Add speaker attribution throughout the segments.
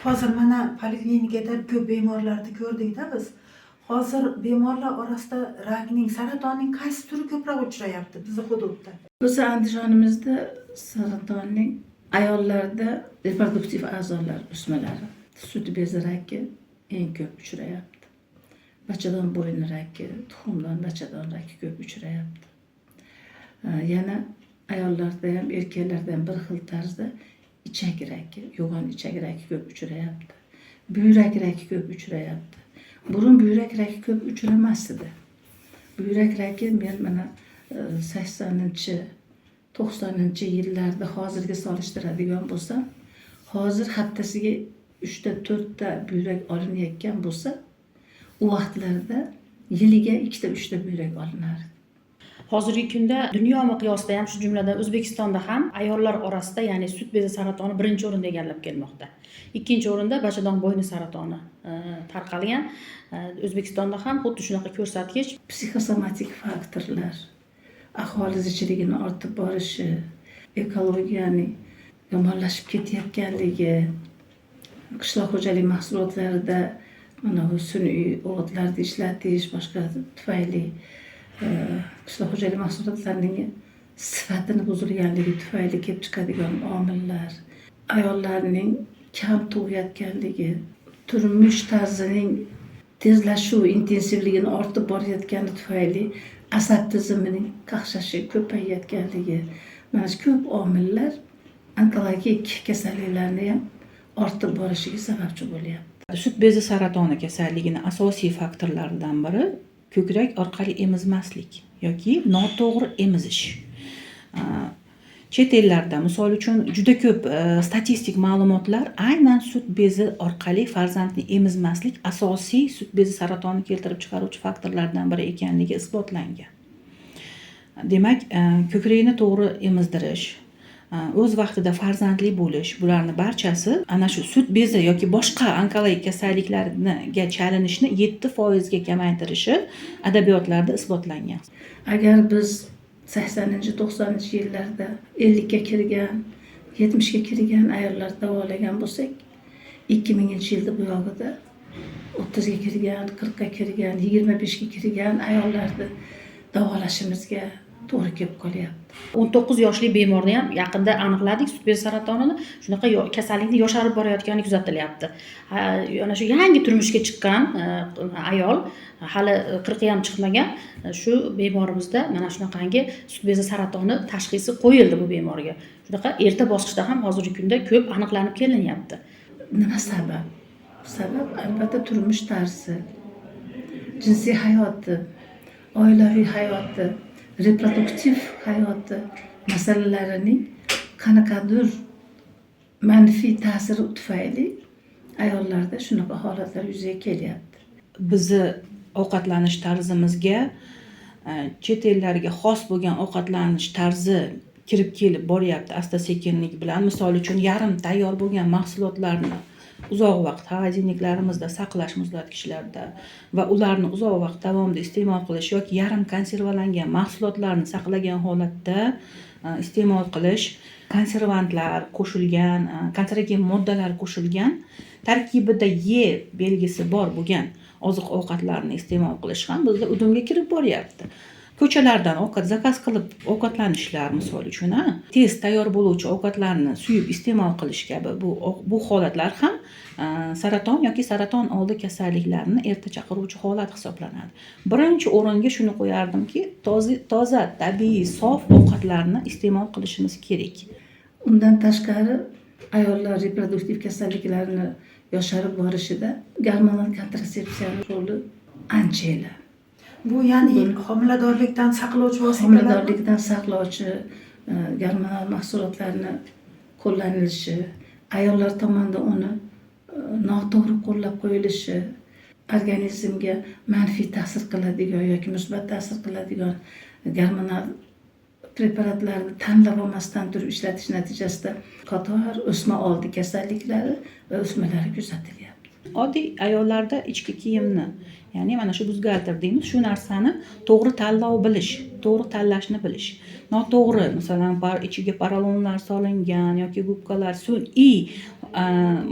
Speaker 1: Hozir mana poliklinikada ko'p bemorlarni ko'rdikda biz. Hozir bemorlar orasida rakning, saratonning qaysi turi ko'proq uchrayapti bizni hududda?
Speaker 2: Bizni Andijonimizda saratonning ayollarda reproduktiv a'zolar o'smalari, sut bezi raki eng ko'p uchrayapti. Bachadon bo'yni raki, tuxumdon, bachadon raki ko'p uchrayapti. Yana ayollarda ham, erkaklarda ham bir xil tarzda ichak raki, yo'g'on ichak raki ko'p uchrayapti. Buyrak raki ko'p uchrayapti. Burun buyrak raki ko'p uchramas edi. Buyrak raki men mana 80-, 90-yillarda hozirga solishtiradigan bo'lsam, hozir haftasiga uchta, to'rtta buyrak olinayotgan bo'lsa, u vaqtlarda yiliga ikkita, uchta buyrak olinardi.
Speaker 3: Hozirgi kunda dunyo miqyosida ham, shu jumladan O'zbekistonda ham ayollar orasida, ya'ni sut bezi saratoni birinchi o'rinda egallab kelmoqda. Ikkinchi o'rinda bachadon bo'yni saratoni tarqalgan. O'zbekistonda ham xuddi shunaqa ko'rsatkich.
Speaker 2: Psixosomatik faktorlar, aholi zichligini ortib borishi, ekologiyaning yomonlashib ketayotganligi, qishloq xo'jalik mahsulotlarida mana bu sun'iy o'g'itlarni ishlatish, boshqa tufayli qishloq xo'jalik mahsulotlarining sifatini buzilganligi tufayli kelib chiqadigan omillar, ayollarning kam tug'ayotganligi, turmush tarzining tezlashuv intensivligini ortib borayotgani tufayli asab tizimining qaqshashi ko'payayotganligi, mana shu ko'p omillar onkologik kasalliklarni ham ortib borishiga sababchi bo'lyapti.
Speaker 4: Sut bezi saratoni kasalligini asosiy faktorlaridan biri ko'krak orqali emizmaslik yoki noto'g'ri emizish. Chet ellarda, misol uchun, juda ko'p statistik ma'lumotlar aynan sut bezi orqali farzandni emizmaslik asosiy sut bezi saratoni keltirib chiqaruvchi faktorlardan biri ekanligi isbotlangan. Demak, ko'krakni to'g'ri emizdirish, o'z vaqtida farzandli bo'lish, bularni barchasi ana shu sut bezi yoki boshqa onkologik kasalliklarga chalinishni 7%ga kamaytirishi adabiyotlarda isbotlangan.
Speaker 2: Agar biz 80-, 90-yillarda 50ga kirgan, 70ga kirgan ayollar davolagan bo'lsak, 2000-yilda bu yog'ida 30ga kirgan, 40ga kirgan, 25ga kirgan ayollarni davolashimizga to'g'ri kelib qolyapti.
Speaker 3: 19 yoshli bemorni ham yaqinda aniqladik sut bezi saratonini. Shunaqa kasallikni yosharib borayotgani kuzatilyapti. Ana shu yangi turmushga chiqqan ayol, hali 40 ham chiqmagan, shu bemorimizda mana shunaqangi sut bezi saratoni tashxisi qo'yildi bu bemorga. Shunaqa erta bosqichda ham hozirgi kunda ko'p aniqlanib kelinyapti.
Speaker 2: Nima sabab? Sabab albatta turmush tarzi, jinsiy hayoti, oilaviy hayoti, reproduktiv hayoti masalalarining qanaqadir manfiy ta'siri tufayli ayollarda shunaqa holatlar yuzaga kelyapti.
Speaker 4: Bizni ovqatlanish tarzimizga chet ellarga xos bo'lgan ovqatlanish tarzi kirib kelib boryapti asta sekinlik bilan. Misol uchun, yarim tayyor bo'lgan mahsulotlarni uzoq vaqt холодильник larimizda saqlash, muzlatgichlarda va ularni uzoq vaqt davomida iste'mol qilish yoki yarim konservalangan mahsulotlarni saqlagan holatda iste'mol qilish, konservantlar qo'shilgan, kanserogen moddalar qo'shilgan, tarkibida E belgisi bor bo'lgan oziq ovqatlarni iste'mol qilish ham bizda udumga kirib boryapti. Ko'chalardan ovqat заказ qilib ovqatlanishlar, misol uchun, a tez tayyor bo'luvchi ovqatlarni suyib iste'mol qilish kabi bu holatlar ham saraton yoki saraton oldi kasalliklarni erta chaqiruvchi holat hisoblanadi. Birinchi o'ringa shuni qo'yardimki, toza, tabiiy, sof ovqatlarni iste'mol qilishimiz kerak.
Speaker 2: Undan tashqari, ayollar reproduktiv kasalliklarni yosharib borishida gormonal kontrasepsiyani roli ancha.
Speaker 1: Bu ya'ni homiladorlikdan saqlovchi vositalar.
Speaker 2: Homiladorlikdan saqlovchi gormonal mahsulotlarni qo'llanilishi, ayollar tomonidan uni noto'g'ri qo'llab qo'yilishi, organizmga manfiy ta'sir qiladigan yoki musbat ta'sir qiladigan gormonal preparatlarni tanlab olmasdan turib ishlatish natijasida qator o'sma oldi kasalliklari va o'smalari kuzatilyapti.
Speaker 4: Oddiy ayollarda ichki kiyimni Ya'ni mana shu byustgalter deymiz, shu narsani to'g'ri tanlov bilish, to'g'ri tanlashni bilish. Noto'g'ri, masalan, ichiga porolonlar solingan yoki gubkalar, sun'iy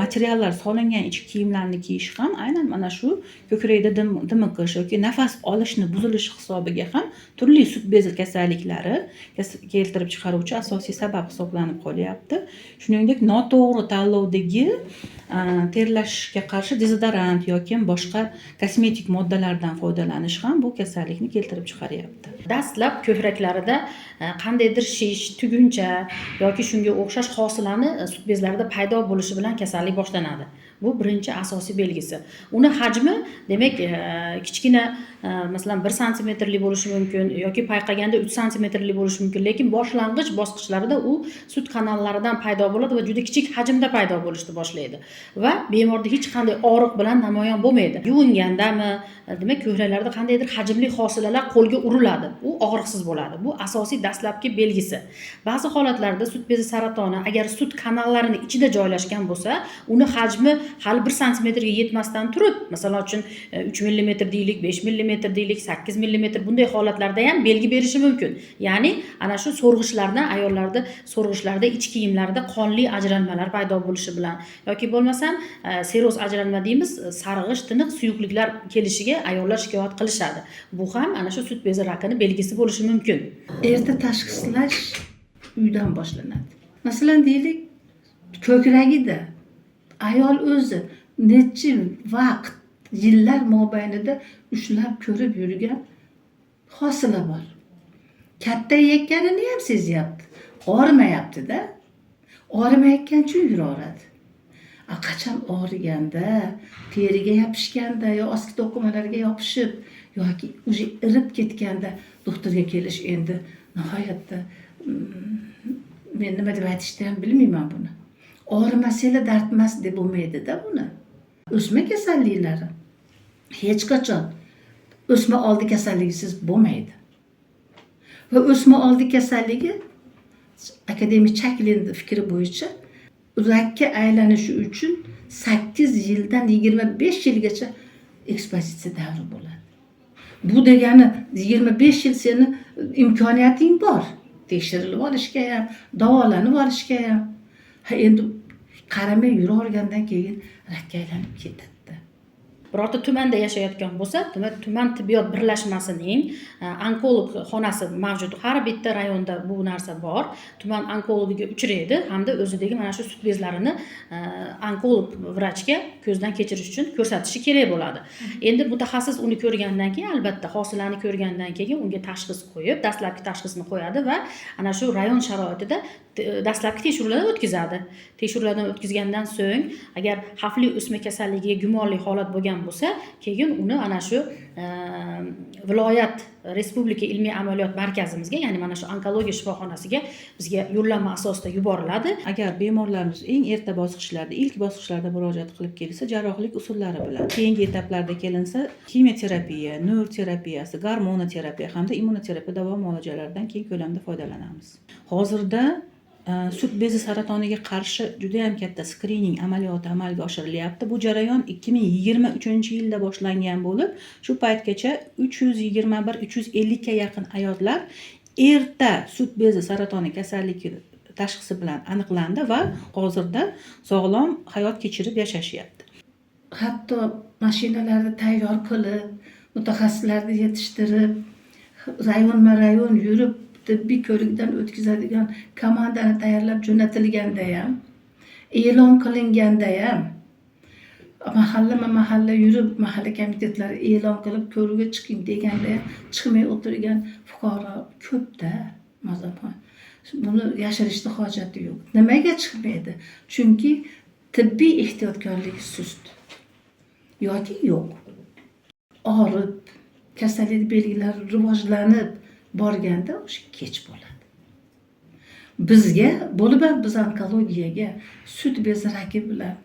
Speaker 4: materiallar solingan ichki kiyimlarni kiyish ham aynan mana shu ko'krakda dimiqish yoki nafas olishni buzilishi hisobiga ham turli sut bezi kasalliklari keltirib chiqaruvchi asosiy sabab hisoblanib qolyapti. Shuningdek, noto'g'ri tanlovdagi terlashga qarshi dezodorant yoki boshqa kosmetik moddalardan foydalanish ham bu kasallikni keltirib chiqaryapti.
Speaker 3: Dastlab ko'kraklarida qandaydir shish, tuguncha yoki shunga o'xshash hosilani sut bezlarida paydo bo'lishi bilan kasallik boshlanadi. Bu birinchi asosiy belgisi. Uni hajmi, demak, kichkina, masalan, 1 santimetrli bo'lishi mumkin yoki payqaganda 3 santimetrli bo'lishi mumkin, lekin boshlang'ich bosqichlarida u sut kanallaridan paydo bo'ladi va juda kichik hajmda paydo bo'lishni boshlaydi va bemorda hech qanday og'riq bilan namoyon bo'lmaydi. Yuvingandami, demak, ko'kraklarda qandaydir hajmli hosilalar qo'lga uriladi, u og'riqsiz bo'ladi. Bu asosiy dastlabki belgisi. Ba'zi holatlarda sut bezi saratoni agar sut kanallarini ichida joylashgan bo'lsa, uni hajmi hali 1 santimetrga yetmasdan turib, masalan uchun, 3 millimetr deylik, 5 millimetr deylik, 8 millimetr, bunday holatlarda ham belgi berishi mumkin. Ya'ni ana shu so'rg'ichlardan, ayollarda so'rg'ichlarda, ich kiyimlarida qonli ajralmalar paydo bo'lishi bilan yoki bo'lmasam seroz ajralma deymiz, sarg'ish tiniq suyuqliklar kelishiga ayollar shikoyat qilishadi. Bu ham ana shu sut bezi rakini belgisi bo'lishi mumkin.
Speaker 2: Erta tashxislash uydan boshlanadi. Masalan, deylik, ko'kragida ayol o'zi necha vaqt, yillar mobaynida ushlab ko'rib yurgan hosila bor. Kattayayotganini ham sezyapti. Og'rimayapti-da. Og'rimayotgan uchun yuraveradi. Qachon og'riganda, teriga yopishganda yo ostki to'qimalarga yopishib yoki уже irib ketganda doktorga kelish endi nihoyatda, men nima deb aytishni ham bilmayman buni. Og'rimasanglar dard emas deb bo'lmaydi-da buni. O'sma kasalliklari hech qachon o'sma oldi kasalligisiz bo'lmaydi. Va o'sma oldi kasalligi akademik Chaklin fikri bo'yicha rakka aylanishi uchun 8 yildan 25 yilgacha ekspozitsiya davri bo'ladi. Bu degani 25 yil seni imkoniyating bor. Tekshirilib olishga ham, davolanib olishga ham. Ha, endi qaramay yuravergandan keyin rakka aylanib ketadi.
Speaker 3: Birorta tumanda yashayotgan bo'lsa, tuman tibbiyot birlashmasining onkolog xonasi mavjud. Har bitta rayonda bu narsa bor. Tuman onkologiga uchraydi hamda o'zidagi mana shu sut bezlarini onkolog vrachga ko'zdan kechirish uchun ko'rsatishi kerak bo'ladi. Endi mutaxassis uni ko'rgandan keyin, albatta hosilani ko'rgandan keyin unga tashxis qo'yib, dastlabki tashxisni qo'yadi va ana shu rayon sharoitida dastlabki tekshiruvlardan o'tkazadi. Tekshiruvlardan o'tkazgandan so'ng agar xavfli o'sma kasalligiga gumonli holat bo'lgan bo'lsa, keyin uni ana shu viloyat respublika ilmiy amaliyot markazimizga, ya'ni mana shu onkologiya shifoxonasiga bizga yo'llanma asosida yuboriladi.
Speaker 4: Agar bemorlarimiz eng erta bosqichlarda, ilk bosqichlarda murojaat qilib kelsa, jarrohlik usullari bilan, keyingi etaplarda kelinsa, kimyoterapiya, nur terapiyasi, gormonoterapiya hamda immunoterapiya davo muolajalaridan keng ko'lamda foydalanamiz. Hozirda sut bezi saratoniga qarshi juda ham katta skrining amaliyoti amalga oshirilyapti. Bu jarayon 2023-yilda boshlangan bo'lib, shu paytgacha 321, 350 ga yaqin ayollar erta sut bezi saratoni kasalligi tashxisi bilan aniqlandi va hozirda sog'lom hayot kechirib yashashyapti.
Speaker 2: Hatto mashinalarni tayyor qilib, mutaxassislarni yetishtirib, rayonma-rayon yurib tibbiy ko'rikdan o'tkazadigan komandani tayyorlab jo'natilganda ham, e'lon qilinganda ham, mahallama-mahalla yurib, mahalla komitetlari e'lon qilib ko'rikka chiqing deganda ham chiqmay o'tirgan fuqaro ko'p-da, Mozorxon. Buni yashirishni hojati yo'q. Nimaga chiqmaydi? Chunki tibbiy ehtiyotkorlik sust yoki yo'q. Og'rib, kasallik belgilari rivojlanib borganda o'sha kech bo'ladi. Bizga bo'lib ham biz onkologiyaga sut bezi raki bilan,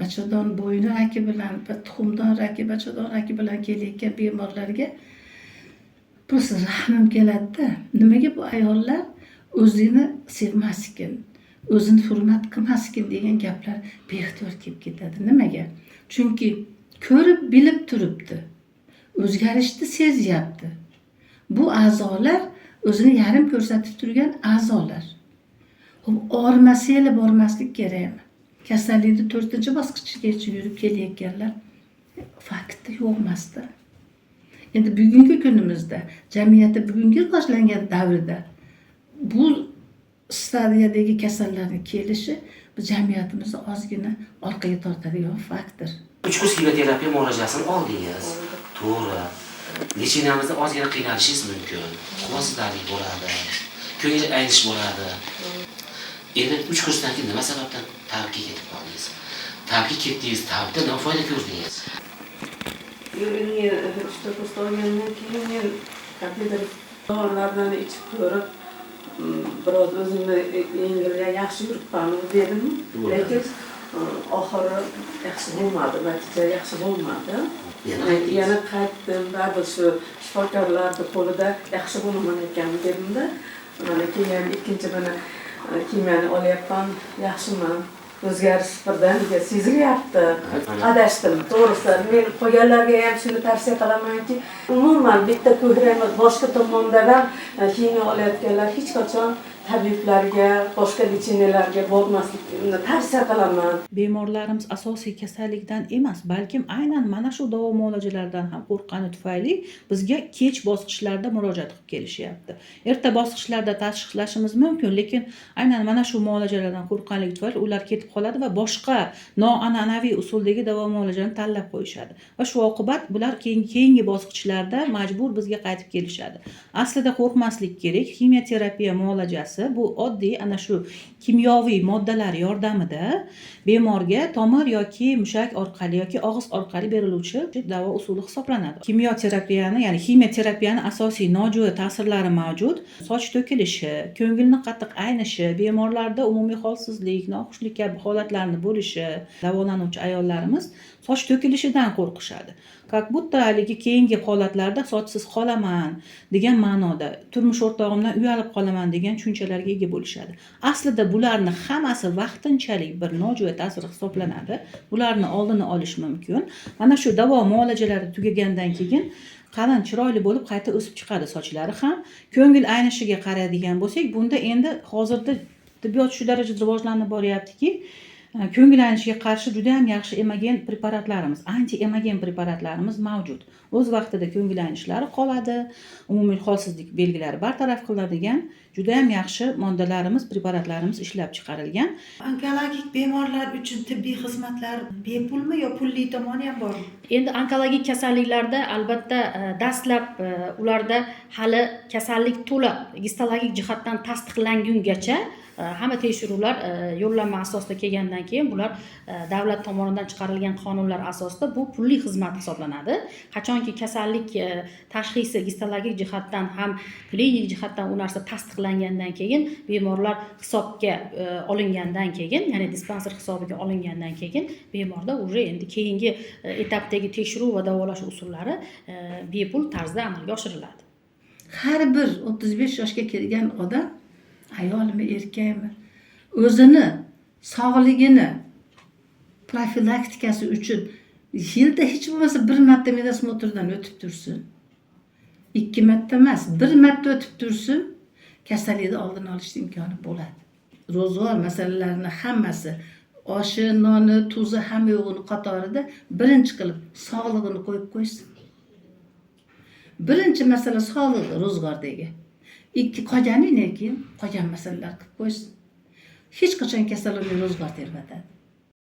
Speaker 2: bachadon bo'yni raki bilan, tuxumdon raki, bachadon raki bilan kelayotgan bemorlarga просто rahmim keladi-da. Nimaga bu ayollar o'zini sevmaskin, o'zini hurmat qilmaskin degan gaplar beixtiyor kelib ketadi. Nimaga? Chunki ko'rib bilib turibdi. O'zgarishni sezyapti. Bu a'zolar o'zini yarim ko'rsatib turgan a'zolar. Xo'p, og'rimasa bormaslik kerakmi? Kasallikni 4-bosqichigacha yurib kelayotganlar faktda yo'q emasda. Endi bugungi kunimizda, jamiyatda bugungi rivojlangan davrida bu stadiyadagi kasallarning kelishi bu jamiyatimizni ozgina orqaga tortadigan faktor.
Speaker 5: 3 kurs kimyoterapiya muolajasini oldingiz. To'g'ri. Лечение mizda ozgina qiynalishingiz mumkin. Quvvatsizlik bo'ladi. Ko'ngil aynish bo'ladi. Endi 3 kursdan keyin nima sababdan tabibga ketib qoldingiz? Tabibga ketdingiz, tabibda nima foyda ko'rdingiz?
Speaker 6: Men uchta kurs olgandan keyin men kompyuter dorilardan ichib ko'rib, biroz o'zimni yengil, yaxshi yuribman dedim. Lekin oxiri yaxshi bo'lmadi, natija yaxshi bo'lmadi.
Speaker 5: Yana qaytdingiz?
Speaker 6: Yana qaytdim, baribir shu shifokorlarni qo'lida yaxshi bo'laman ekan dedimda. Mana keyin ikkinchi mana kimyani olyapman, yaxshiman. O'zgarish birdaniga sezilyapti. Adashdim, to'g'risi. Men qolganlarga ham shuni tavsiya qilamanki, umuman bitta ko'hra emas, boshqa tomondan ham ximiya olayotganlar hech qachon tabiblarga, boshqa лечение larga bormaslikni tavsiya qilaman.
Speaker 4: Bemorlarimiz asosiy kasallikdan emas, balkim aynan mana shu davo muolajalaridan ham qo'rqqani tufayli bizga kech bosqichlarda murojaat qilib kelishyapti. Erta bosqichlarda tashxislashimiz mumkin, lekin aynan mana shu muolajalardan qo'rqqanligi tufayli ular ketib qoladi va boshqa noan'anaviy usuldagi davo muolajani tanlab qo'yishadi va shu oqibat bular keyingi bosqichlarda majbur bizga qaytib kelishadi. Aslida qo'rqmaslik kerak. Ximiyoterapiya muolajasi bu oddiy ana shu kimyoviy moddalar yordamida bemorga tomir yoki mushak orqali yoki og'iz orqali beriluvchi davo usuli hisoblanadi. Kimyoterapiyani, ya'ni ximiyoterapiyani asosiy nojo'ya ta'sirlari mavjud: soch to'kilishi, ko'ngilni qattiq aynishi, bemorlarda umumiy holsizlik, noxushlik kabi holatlarni bo'lishi. Davolanuvchi ayollarimiz soch to'kilishidan qo'rqishadi, как будто haligi keyingi holatlarda sochsiz qolaman degan ma'noda, turmush o'rtog'imdan uyalib qolaman degan tushunchalarga ega bo'lishadi. Aslida bularni hammasi vaqtinchalik bir nojo'ya ta'sir hisoblanadi. Bularni oldini olish mumkin. Mana shu davo muolajalari tugagandan keyin qalin, chiroyli bo'lib qayta o'sib chiqadi sochlari ham. Ko'ngil aynishiga qaraydigan bo'lsak, bunda endi hozirda tibbiyot shu darajada rivojlanib boryaptiki, ko'ngil aynishiga qarshi juda ham yaxshi emmogen preparatlarimiz, anti emmogen preparatlarimiz mavjud. O'z vaqtida ko'ngil aynishlari qoladi, umumiy holsizlik belgilari bartaraf qilinadigan juda ham yaxshi moddalarimiz, preparatlarimiz ishlab chiqarilgan.
Speaker 1: Onkologik bemorlar uchun tibbiy xizmatlar bepulmi yo pulli tomoni ham bormi?
Speaker 3: Endi onkologik kasalliklarda albatta dastlab ularda hali kasallik to'la gistologik jihatdan tasdiqlangungacha hamma tekshiruvlar yo'llanma asosida kelgandan keyin bular davlat tomonidan chiqarilgan qonunlar asosida bu pulli xizmat hisoblanadi. Qachonki kasallik tashxisi gistologik jihatdan ham, klinik jihatdan u narsa tasdiqlangandan keyin, bemorlar hisobga olingandan keyin, ya'ni dispanser hisobiga olingandan keyin bemorda уже endi keyingi etapdagi tekshiruv va davolash usullari bepul tarzda amalga oshiriladi.
Speaker 2: Har bir 35 yoshga kelgan odam, ayolmi, erkakmi, o'zini sog'ligini profilaktikasi uchun yilda hech bo'lmasa bir marta медосмотр dan o'tib tursin. Ikki marta emas, bir marta o'tib tursin, kasallikni oldini olishni imkoni bo'ladi. Ro'zg'or masalalarini hammasi, oshi, noni, tuzi, hamma yo'g'ini qatorida birinchi qilib sog'lig'ini qo'yib qo'ysin. Birinchi masala sog'lig'i ro'zg'ordagi. Ikki qolganini keyin qolgan masalalar qilib qo'ysin. Hech qachon kasal bo'lmay ro'zg'or terbatadi.